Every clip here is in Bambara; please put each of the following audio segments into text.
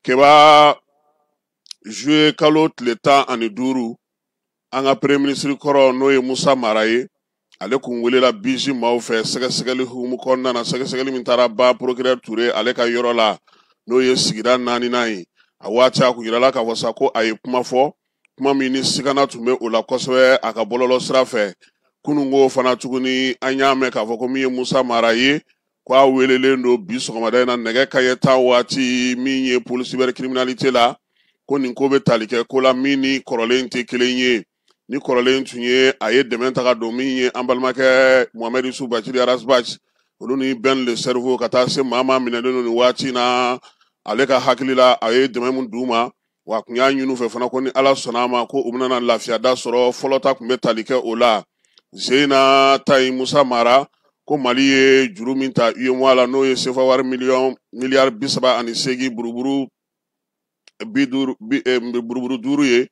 Keba, juillet kalo tile 15, an ka premier ministre kɔrɔ, n'o ye Musa Mara ye, ale kun welela bisi maaw fɛ sɛgɛsɛgɛli hukumu kɔnɔna na, sɛgɛsɛgɛli min taara ban procureur Ture ale ka yɔrɔ la, n'o ye sigida naaninan ye. A waati a kun yirala k'a fɔ sa ko a ye kuma fɔ, kuma min ni sigana tun bɛ o la kosɛbɛ a ka bɔlɔlɔ sira fɛ. Kununko fana tuguni, an y'a mɛn k'a fɔ ko min ye Musa Mara ye, ko a welelen don bi sɔgɔmada in na nɛgɛ kanɲɛ 10 waati, min ye pôle cybercriminalité la, ko nin ko bɛ tali kɛ ko la min ni kɔrɔlen tɛ kelen ye. Ni kɔrɔlen tun ye a ye dɛmɛ ta ka don min ye an balimakɛ Mohamed Youssouf Bathily Ras Bath, olu ni Ben le Cerveau, ka taa se maa maa minɛlen don nin waati na, ale ka hakili la a ye dɛmɛ min d'u ma, wa a kun y'a ɲini u fɛ fana ko ni Ala sɔnna a ma, ko u bɛna lafiya da sɔrɔ. Fɔlɔ ta kun bɛ tali kɛ o la. Zena ta ye Musa Mara ko Mali ye juru min ta UEMOA la, n'o ye sefa wari miliyɔn miliyari 38 buruburu 50 buruburu 5 ye,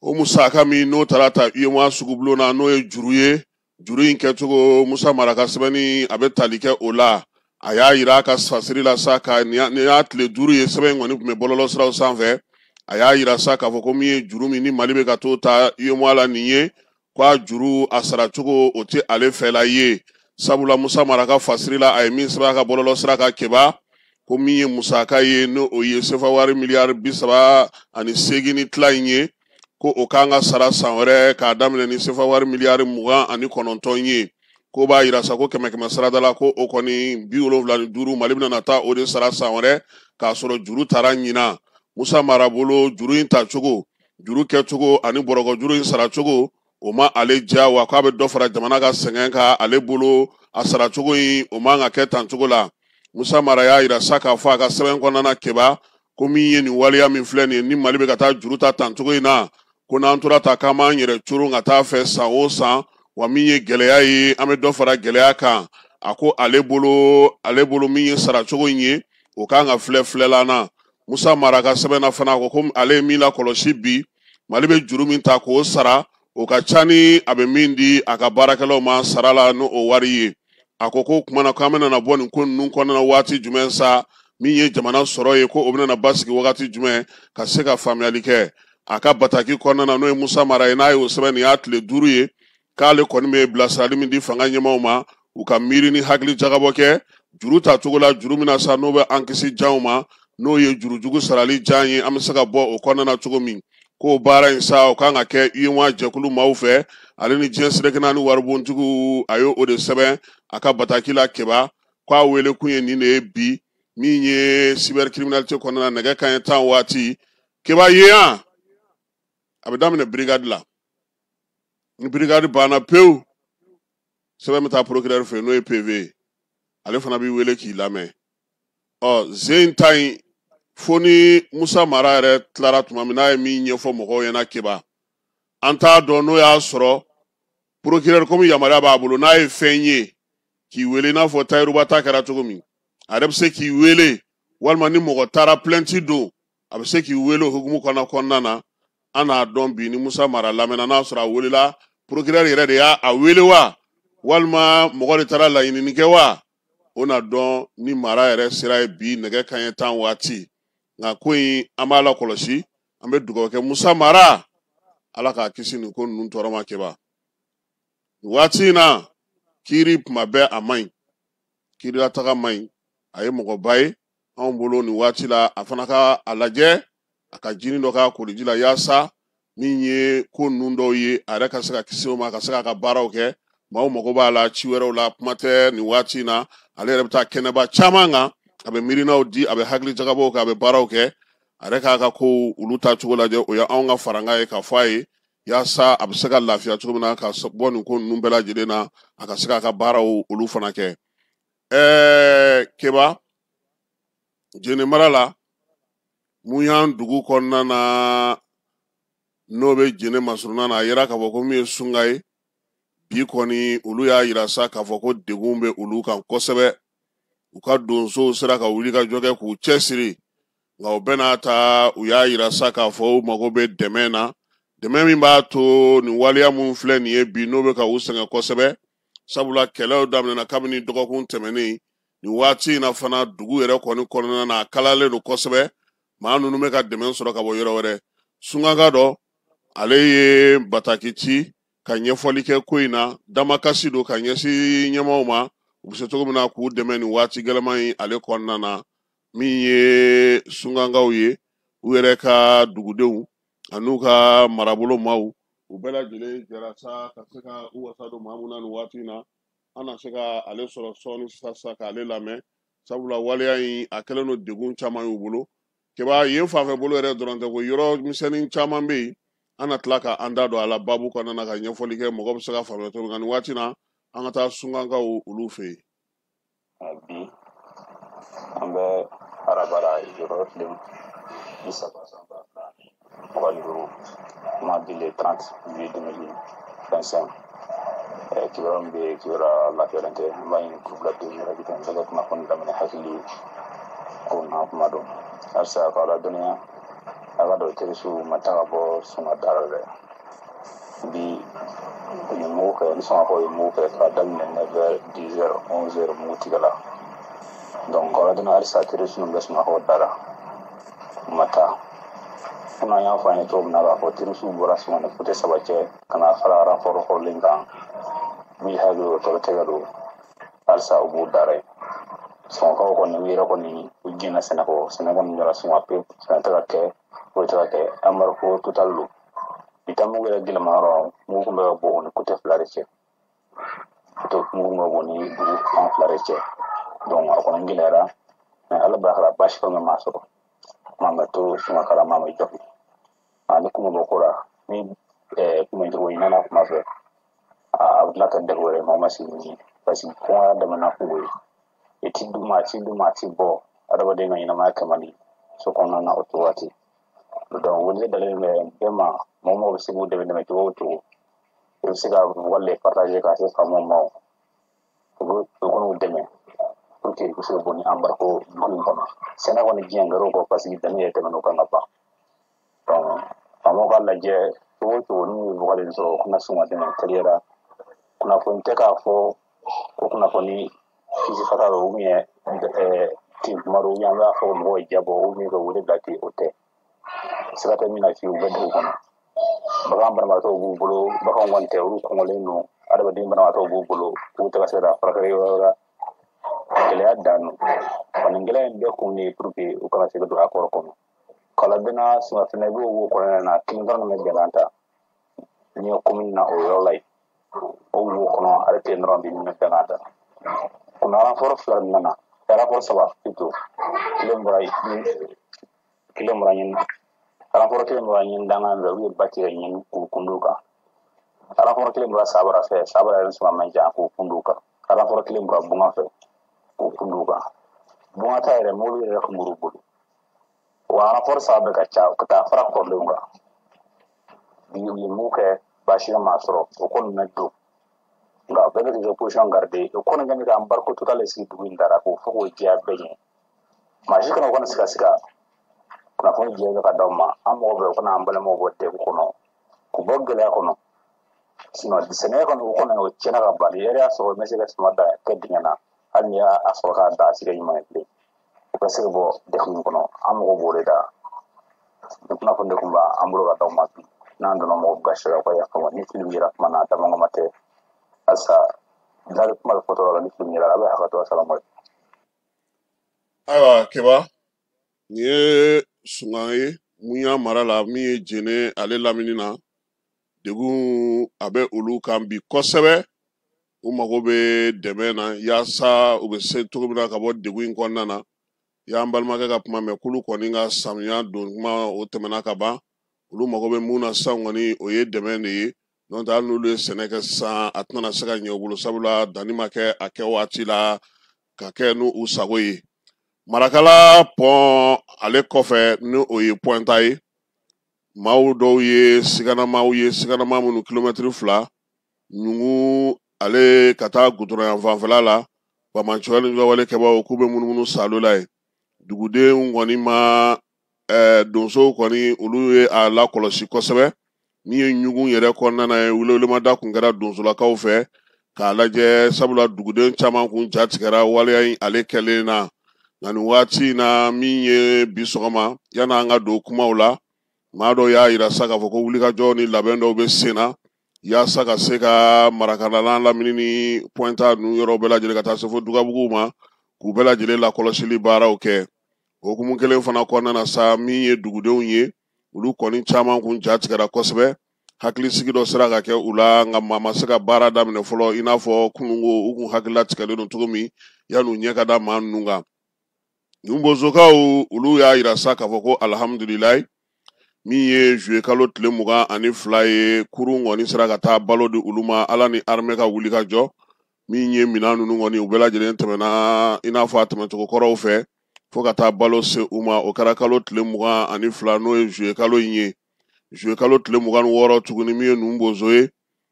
o musaka min n'o taara ta UEMOA sugubulon na, n'o ye juru ye, juru in kɛcogo, Musa Mara ka sɛbɛnni a bɛ tali kɛ o la. A y'a yira a ka fasiri la sa ka nin y'a tile 5 ye, sɛbɛn in kɔni tun bɛ bɔlɔlɔ siraw sanfɛ. A y'a yira sa k'a fɔ ko min ye juru min ni Mali bɛ ka t'o ta UEMOA la nin ye, ko a juru a saracogo o tɛ ale fɛla ye, sabula Musa Mara ka fasiri la, a ye min sɛbɛn a ka bɔlɔlɔ sira kan, Keba, ko min ye musaka ye, n'o o ye sefa wari miliyari 38 ni tila in ye, ko o kan ka sara san wɛrɛ k'a daminɛ ni sefa wari miliyari 29 ye. Ko b'a yira sa ko kɛmɛ kɛmɛ sarada la, ko o kɔni 75, Mali bɛna taa o de sara san wɛrɛ, k'a sɔrɔ juru taara ɲinan. Musa Mara bolo, juru in tacogo, juru kɛcogo ani bɔrɔkɔ juru in saracogo, o ma ale diya, wa k'a bɛ dɔ fara jamana ka sɛgɛn kan. Ale bolo, a saracogo in o man ka kɛ tan cogo la. Musa Mara y'a yira sa k'a fɔ a ka sɛbɛn kɔnɔna na, Keba, ko min ye nin waleya min filɛ nin ye, ni Mali bɛ ka taa juru ta tan cogo in na, ko n'an tora ta k'an b'an yɛrɛ coron ka taa fɛ san o san, wa min ye gɛlɛya ye, an bɛ dɔ fara gɛlɛya kan. A ko ale bolo min ye saracogo in ye, o kan ka filɛ filɛlan na. Musa Mara ka sɛbɛn na fana, a ko ko ale ye min lakɔlɔsi bi, Mali bɛ juru min ta k'o sara, o ka ca ni a bɛ min di a ka baarakɛlaw ma sara la n'o o wari ye. A ko ko kuma na, k'an bɛna na bɔ nin ko ninnu kɔnɔna na waati jumɛn sa? Min ye jamana sɔrɔ ye, ko o bɛna na basigi wagati jumɛn, ka se ka faamuyali kɛ? A ka bataki kɔnɔna na, n'o ye Musa Mara ye, n'a y'o sɛbɛn nin y'a tile 5 ye, k'ale kɔni bɛ bilasirali min di fanga ɲɛmaaw ma, u ka miiri ni hakili jagabɔ kɛ juru ta cogo la, juru min na sa n'o bɛ an kisi janw ma, n'o ye jurujugu sarali jan ye, an bɛ se ka bɔ o kɔnɔna na cogo min. K'o baara in sa, o kan ka kɛ UEMOA jɛkulu maaw fɛ, ale ni diɲɛ seleke naani waribontigiw. A ye o de sɛbɛn a ka bataki la, Keba, k'a wele kun ye nin de ye bi, min ye cybercriminalité kɔnɔna na, nɛgɛ kanɲɛ 10 waati. Keba, ye yan a bɛ daminɛ brigade la. Ni brigade banna pewu, sɛbɛn bɛ taa procureur fɛ yen, n'o ye PV ye, ale fana b'i wele k'i lamɛn. Ɔ zen ta in, fo ni Musa Mara yɛrɛ tilara tuma min n'a ye min ɲɛfɔ mɔgɔw ɲɛna, Keba, an t'a dɔn n'o y'a sɔrɔ procureur, komi yamaruya b'a bolo, n'a ye fɛn ye k'i wele, i n'a fɔ Tayiruba ta kɛra cogo min, a yɛrɛ bɛ se k'i wele, walima ni mɔgɔ taara plainte don, a bɛ se k'i wele. O hukumu kɔnɔna na, an n'a dɔn bi ni Musa Mara lamɛnna, n'a sɔrɔ a welela, procureur yɛrɛ de y'a a wele wa, walima mɔgɔ de taara laɲinini kɛ wa, o na dɔn ni Mara yɛrɛ sera ye bi nɛgɛ kanɲɛ 10 waati. Nka ko in, an b'a lakɔlɔsi, an bɛ dugawu kɛ Musa Mara, Ala k'a kisi nin ko ninnu tɔɔrɔ ma. Keba, nin waati in na, kiiri kuma bɛɛ a man ɲi, kiirilataga man ɲi. A ye mɔgɔba ye anw bolo nin waati la, a fana ka a lajɛ a ka jini dɔ k'a koliji la, yaasa min ye ko ninnu dɔw ye, a yɛrɛ ka se ka kisi o ma, ka se k'a ka baaraw kɛ. Maaw mago b'a la ci wɛrɛw la, kuma tɛ nin waati in na, ale yɛrɛ bɛ taa kɛnɛba caman kan, a bɛ miirinaw di, a bɛ hakili jagabɔw kɛ, a bɛ baaraw kɛ. A yɛrɛ k'a ka kow olu ta cogo lajɛ, o ye anw ka farankan ye k'a fɔ a ye, yaasa a bɛ se ka lafiya cogo min na ka bɔ nin ko ninnu bɛɛ lajɛlen na, a ka se k'a ka baaraw olu fana kɛ. Keba, Jene mara la, mun y'an dugu kɔnɔna na, n'o bɛ Jene masurunna na, a yira k'a fɔ ko min ye sunga ye bi kɔni, olu y'a yira sa k'a fɔ ko degun bɛ olu kan kosɛbɛ. U ka donsow sera ka wuli ka jɔ kɛ k'u cɛsiri, nka o bɛɛ n'a ta, u y'a yira sa k'a fɔ u mago bɛ dɛmɛ na, dɛmɛ min b'a to nin waleya mun filɛ nin ye bi, n'o bɛ ka u sɛgɛn kosɛbɛ, sabula kɛlɛw daminɛna kabini dɔgɔkun tɛmɛnen. Nin waati in na fana, dugu yɛrɛ kɔni kɔnɔna na, a kalalen don kosɛbɛ. Maa ninnu bɛ ka dɛmɛ sɔrɔ ka bɔ yɔrɔ wɛrɛ. Sunkanka dɔ, ale ye bataki ci ka ɲɛfɔli kɛ ko in na, damakasi don ka ɲɛsin ɲɛmaaw ma, u bɛ se cogo min na k'u dɛmɛ nin waati gɛlɛman in ale kɔnɔna na. Min ye sunkankaw ye, u yɛrɛ ka dugudenw an'u ka marabolo maaw, u bɛɛ lajɛlen jɛra sa ka se ka u wasa don maa mun na nin waati in na. An na se ka ale sɔrɔ sɔɔni sisan sisan k'ale lamɛn, sabula waleya in a kɛlen don degun caman y'u bolo. Keba, yen fanfɛ bolo yɛrɛ dɔrɔn tɛ ko, yɔrɔ misɛnnin caman bɛ yen. An na tila ka an da don a la babu kɔnɔna na ka ɲɛfɔli kɛ, mɔgɔ bɛ se ka faamuya cogo min. Nka nin waati na, an ka taa sunkankaw olu fɛ yen. Bi an bɛ araba la, yɔrɔ tile 30 san 2025, mardi le 30 juillet 2025. Kibaruya min bɛ yen, kibaruya lafiyalen tɛ. An b'a ɲini groupe la denw yɛrɛ bi tɛmɛ bɛɛ ka kunnafoni daminɛ hakili ko n'a kuma don. Halisa k'aw ladɔnniya, a ka dɔn terroristew ma taa ka bɔ Sunka da la dɛ. Bi u ye mugu kɛ ni Sungakaw ye mugu kɛ k'a daminɛ 9 heures, 10 heures, 11 heures, mugu tigɛ la. Donc k'aw ladɔnniya, halisa terroriste ninnu bɛ Sungakaw da la, u ma taa. Komi an y'a fɔ an ye cogo min na k'a fɔ terroristew bɔra Sunka ni côté saba cɛ ka na fara renfort kɔrɔlen kan, min hakili o tɔgɔ tɛgɛ don, halisa u b'u dara yen. Sungakaw kɔni, u yɛrɛ kɔni, u jɛnna sɛnɛ kɔ. Sɛnɛ kɔni jɔra Sunka pewu, sɛnɛ tɛ ka kɛ, foyi tɛ ka kɛ, embargo total don. Bi ta mugu yɛrɛ gɛlɛma yɔrɔ, mugu kun bɛ ka bɔ o ni côté fila de cɛ, mugu kun bɛ bɔ ni dugu fan fila de cɛ. Donc a kɔni gɛlɛyara, mais Ala barika la, baasi fɛn ma sɔrɔ, maa ma to Sunka la, maa ma jɔ. Ni kuma bɔ ko la ni kunbɛncogo ɲinana kuma fɛ, a bɛ tila ka degun wɛrɛ mɔgɔ ma sigi min ye, parce que kɔngɔ y'a damana kungo ye. I ti dun, maa ti dun, maa ti bɔ, adamaden ka ɲɛnamaya kɛ man di so kɔnɔna na o waati. Donc wele dalen bɛ bɛɛ ma, mɔgɔ mɔgɔ bɛ se k'u dɛmɛ dɛmɛ cogo o cogo, i bɛ se ka wale partager ka se faamaw ma, u bɛ u kɔni dɛmɛ pour que u bɛ se ka bɔ ni embargo dugu in kɔnɔ. Sɛnɛ kɔni diɲɛ gɛrɛw kɔ, parce que danni yɛrɛ tɛmɛn'o kan ka ban. Donc faamaw k'a lajɛ cogo o cogo, n'u ye vocal in sɔrɔ, u kana sɔn ka dɛmɛ teliya. Kunnafoni tɛ k'a fɔ ko kunnafoni fisi fata don, ou bien tin kuma don, ou bien an b'a fɔ mɔgɔw ye jabɔ, ou bien ka wele bila ten, o tɛ. Sira tɛ min na fiyewu, u bɛ dugu kɔnɔ. Bagan banabaatɔw b'u bolo, baganw kɔni tɛ, olu kɔngɔlen don. Adamaden banabaatɔw b'u bolo, k'u tɛ ka se ka furakɛ yɔrɔ wɛrɛ la. Gɛlɛya dan don wa. Nin gɛlɛya in bɛɛ kun de ye pour que u kana se ka don accord kɔnɔ. Kaladenna Sunka fɛnɛ b'o wo kɔnɔna na, kelen dɔrɔn bɛ gɛlɛya ta ni ye commune na o yɔrɔ la yen, o wo kɔnɔ ale kelen dɔrɔn bɛ min bɛnkan ta. Kunna renfort fila nana, renfort saba plutôt, kelen bɔra, kelen bɔra ɲini, renfort kelen bɔra ɲini dangan fɛ, u ye ba tigɛ ɲini k'u kun d'u kan. Renfort kelen bɔra Sabara fɛ, Sabara yɛrɛ Sunka man jan, k'u kun d'u kan. Renfort kelen bɔra Bunga fɛ, k'u kun d'u kan. Bunga ta yɛrɛ, mobili yɛrɛ kun b'u bolo wa. Renfort saba bɛ ka ca ka taa fara kɔrɔlenw kan. Bi u ye mugu kɛ, baasi ma sɔrɔ, o kɔni bɛ don, nka bɛɛ bɛ k'i ka position garder. O kɔni kɛlen ka embargo total sigi dugu in dara k'o fɔ k'o jɛya bɛɛ ɲɛ. Maa si kana o kɔni siga siga. Kunnafoni jɛ bɛ ka d'aw ma, an mago bɛ o kana an balimaw bɔ degun kɔnɔ, k'u bɔ gɛlɛya kɔnɔ. Sinon sɛnɛ kɔni, o kɔni o tiɲɛna ka ban. N'i yɛrɛ y'a sɔrɔ i bɛ se ka suma da kɛ dingɛ na, hali n'i y'a sɔrɔ k'a da, a se kɛ ɲuman ye bilen. U ka se ka bɔ degun in kɔnɔ, an mago b'o de la. Nin kunnafoni de tun b'an bolo ka d'aw ma bi. N'an donna mɔgɔ gasi la, u ka yafa ma. Ni fili min yera kuma na, damakama tɛ. Halisa dari kuma bɛ fɔtɔ la, ni fili min yera, a bɛ hakɛto. Asalamu alaikum. Ayiwa Keba, nin ye Sunkan ye mun y'a mara la, min ye Jene ale lamini na. Degun a bɛ olu kan bi kosɛbɛ. U mago bɛ dɛmɛ na yaasa u bɛ se cogo min na ka bɔ degun in kɔnɔna na. Y'an balimakɛ ka kuma mɛn, k'olu kɔni ka samiya don kuma o tɛmɛna ka ban. Olu mago bɛ mun na sisan kɔni, o ye dɛmɛ de ye. N'o tɛ, hali n'olu ye sɛnɛ kɛ sisan, a tɛna se ka ɲɛ u bolo, sabula danni ma kɛ a kɛ waati la ka kɛ n'u u sago ye. Marakala pɔn ale kɔfɛ, ni o ye pɔnta ye, maaw dɔw ye siganamaw ye, siganama minnu kilomɛtiri 2 ɲugu ale ka taa gudɔrɔn yan fanfɛla la, bamancɔ ni wale kɛbaaw k'u bɛ munumunu salo la yen. Dugudenw kɔni ma donsow kɔni, olu ye a lakɔlɔsi kosɛbɛ. Min ye ɲugun yɛrɛ kɔnɔna na ye, welewelemada kun kɛra donsolakaw fɛ k'a lajɛ, sabula duguden caman kun ja tigɛra waleya in ale kɛlen na. Nka nin waati in na, min ye bi sɔgɔma, yan'an ka don kumaw la, maa dɔw y'a yira sa k'a fɔ ko wulikajɔ ni labɛn dɔw bɛ sen na yaasa ka se ka Marakana n'a lamini ni Pɔɛnta ninnu yɔrɔ bɛɛ lajɛlen ka taa se fo Dugabugu ma, k'u bɛɛ lajɛlen lakɔlɔsili baaraw kɛ. O hukumu kelen fana kɔnɔna na sa, min ye dugudenw ye, olu kɔni caman kun ja tigɛra kosɛbɛ. Hakilisigi dɔ sera ka kɛ u la, nka maa ma se ka baara daminɛ fɔlɔ i n'a fɔ kununko u kun hakilila tigɛlen don cogo min yan'u ɲɛ ka da maa ninnu kan. Numubozokaw, olu y'a yira sa k'a fɔ ko alihamudulilayi, min ye juillet kalo tile 22 ye, kurun kɔni sera ka taa balo di olu ma, Ala ni armée ka wuli ka jɔ. Min ye minɛn ninnu kɔni, u bɛɛ lajɛlen tɛmɛna i n'a fɔ a tɛmɛcogo kɔrɔw fɛ fo ka taa balo se u ma. O kɛra kalo tile 22, n'o ye juillet kalo in ye. Juillet kalo tile 26 tuguni, min ye Numubozo ye,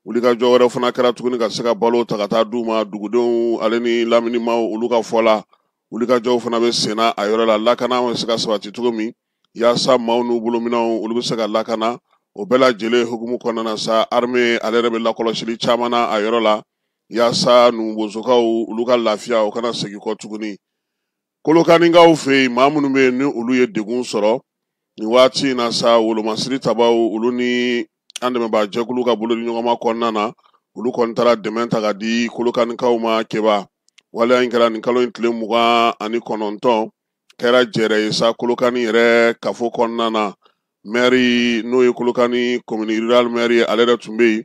wulikajɔ wɛrɛ fana kɛra tuguni ka se ka balo ta ka taa d'u ma. Dugudenw ale ni laminimaw, olu ka fɔ la, wulikajɔw fana bɛ senna a yɔrɔ la, lakana bɛ se ka sabati cogo min yaasa maaw n'u bolominɛnw olu bɛ se ka lakana. O bɛɛ lajɛlen hukumu kɔnɔna na sa, armée ale yɛrɛ bɛ lakɔlɔsili caman na a yɔrɔ la yaasa Numubozokaw olu ka lafiya o kana segin kɔ tuguni. Kolokanikaw fɛ yen, maa minnu bɛ yen ni olu ye degun sɔrɔ nin waati in na sa, wolomasiri tabaw olu ni an dɛmɛbaa jɛkulu ka bolodiɲɔgɔnma kɔnɔna na, olu kɔni taara dɛmɛ ta ka di Kolokanikaw ma. Keba waleya in kɛra nin kalo in tile 29, kɛra jɛrɛ ye sa Kolokani yɛrɛ kafo kɔnɔna na. Mɛri, n'o ye Kolokani commune rurale mɛri ye, ale yɛrɛ tun bɛ yen.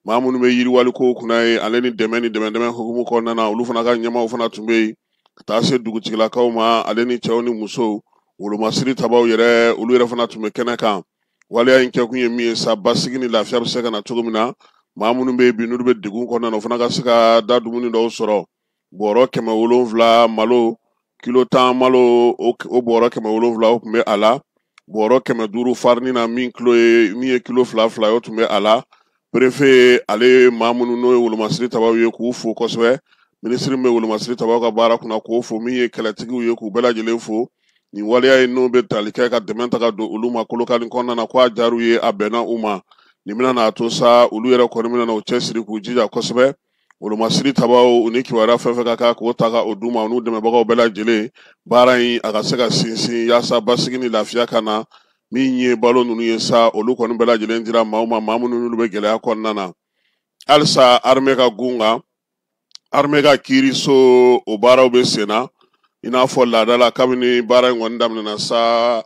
Maa minnu bɛ yiriwali kow kunna ye, ale ni dɛmɛ ni dɛmɛ hukumu kɔnɔna na, olu fana ka ɲɛmaaw fana tun bɛ yen, ka taa se dugutigilakaw ma, ale ni cɛw ni musow, wolomasiri tabaw yɛrɛ, olu yɛrɛ fana tun bɛ kɛnɛ kan. Waleya in kɛkun ye min ye sa, basigi ni lafiya bɛ se ka na cogo min na, maa minnu bɛ yen bi n'olu bɛ degun kɔnɔna na, o fana ka se ka da dumuni dɔw sɔrɔ. Bɔrɔ 700 malo, kilo 10 malo, o bɔrɔ 700 o tun bɛ a la. Bɔrɔ 500 farini na, min kilo ye min ye kilo fila fila ye, o tun bɛ a la. Perefe ale, maa minnu n'o ye wolomasiri tabaw ye, k'u fo kosɛbɛ. Minisiri min bɛ wolomasiri tabaw ka baara kunna, k'o fo. Min ye kɛlɛtigiw ye, k'u bɛɛ lajɛlen fo. Nin waleya in n'o bɛ tali kɛ ka dɛmɛ ta ka don olu ma Kolokani kɔnɔna na, ko a diyar'u ye, a bɛnna u ma. Nin bɛna n'a to sa, olu yɛrɛ kɔni bɛna na u cɛsiri k'u jija kosɛbɛ. Wolomasiri tabaw, u ni kibaruya fɛn fɛn ka kan, k'o ta ka o d'u ma, u n'u dɛmɛbagaw bɛɛ lajɛlen, baara in a ka se ka sinsin yaasa basigi ni lafiya ka na. Min ye balo ninnu ye sa, olu kɔni bɛɛ lajɛlen dira maaw ma, maa minnu n'olu bɛ gɛlɛya kɔnɔna na. Halisa armée ka gun kan, armée ka kiiriso, o baaraw bɛ sen na i n'a fɔ laada la. Kabini baara in kɔni daminɛna sa,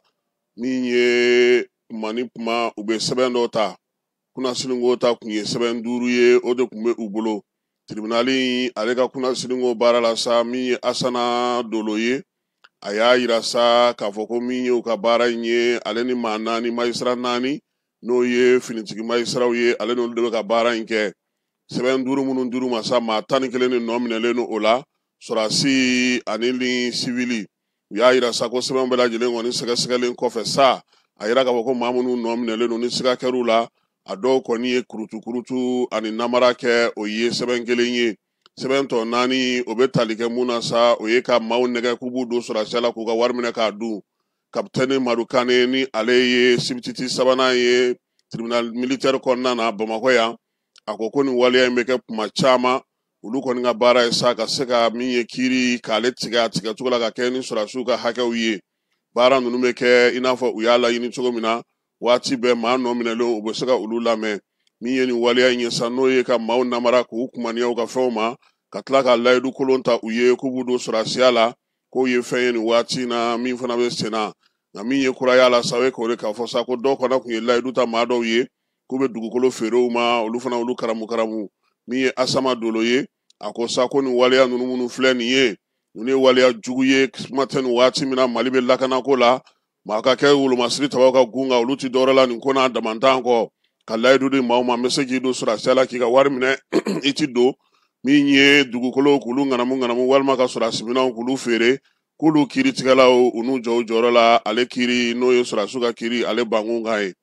min ye kuma ni kuma, u bɛ sɛbɛn dɔw ta. Kunasininko ta kun ye sɛbɛn 5 ye, o de kun bɛ u bolo. Tribunali ale ka kunasininko baara la sa, min ye Asana Dolo ye, a y'a yira sa k'a fɔ ko min ye u ka baara in ye, ale ni maa naani, magistrat naani, n'o ye finitigi magistratw ye, ale n'olu de bɛ ka baara in kɛ. Sɛbɛn 5 minnu dir'u ma sa, maa 11 de nɔ minɛlen don o la, sɔrɔdasi ani ni sivili. U y'a yira sa ko sɛbɛn bɛɛ lajɛlen kɔni sɛgɛsɛgɛlen kɔfɛ sa, a yira k'a fɔ ko maa minnu nɔ minɛlen don ni siga kɛr'u la, a dɔw kɔni ye kurutu-kurutu ani namara kɛ, o ye sɛbɛn kelen ye. Sɛbɛn tɔ naani, o bɛ tali kɛ mun na sa, o ye ka maaw nɛgɛ k'u b'u don sɔrɔdasiya la k'u ka wari minɛ k'a dun. Kapitɛni Madu Kane, ni ale ye substitut sabanan ye tribunal militaire kɔnɔna na Bamakɔ yan, a ko ko nin waleya in bɛ kɛ kuma caman. Olu kɔni ka baara ye sa ka se ka min ye kiiri k'ale tigɛ a tigɛcogo la ka kɛ ni sɔrɔdasiw ka hakɛw ye. Baara ninnu bɛ kɛ i n'a fɔ u y'a laɲini cogo min na. Waati bɛɛ, maa nɔ minɛlenw, u bɛ se ka olu lamɛn. Min ye nin waleya in ye sa, n'o ye ka maaw namara k'u kumaniya u ka fɛnw ma, ka tila ka layidu kolon ta u ye k'u b'u don sɔrɔdasiya la, k'o ye fɛn ye nin waati in na min fana bɛ sen na. Nka min ye kuraya la sa, o ye k'o de k'a fɔ sa ko dɔw fana tun ye layidu ta maa dɔw ye k'u bɛ dugukolo feere u ma, olu fana olu karamu karamu. Min ye Asama Dolo ye, a ko sa ko nin waleya ninnu minnu filɛ nin ye, ninnu ye waleya jugu ye. Kuma tɛ nin waati min na Mali bɛ lakanako la, maa ka kɛ wolomasiri tabaw ka gun kan, olu ti dɔwɛrɛ la nin ko n'a damantan kɔ, ka layidu di maaw ma, n bɛ se k'i don sɔrɔdasiya la k'i ka wari minɛ, i ti don. Min ye dugukolo k'olu ŋanamu ŋanamu, walima ka sɔrɔdasiminɛnw k'olu feere, k'olu kiiritigɛlaw u n'u jɔ u jɔyɔrɔ la. Ale kiiri, n'o ye sɔrɔdasiw ka kiiri, ale bankun kan ye.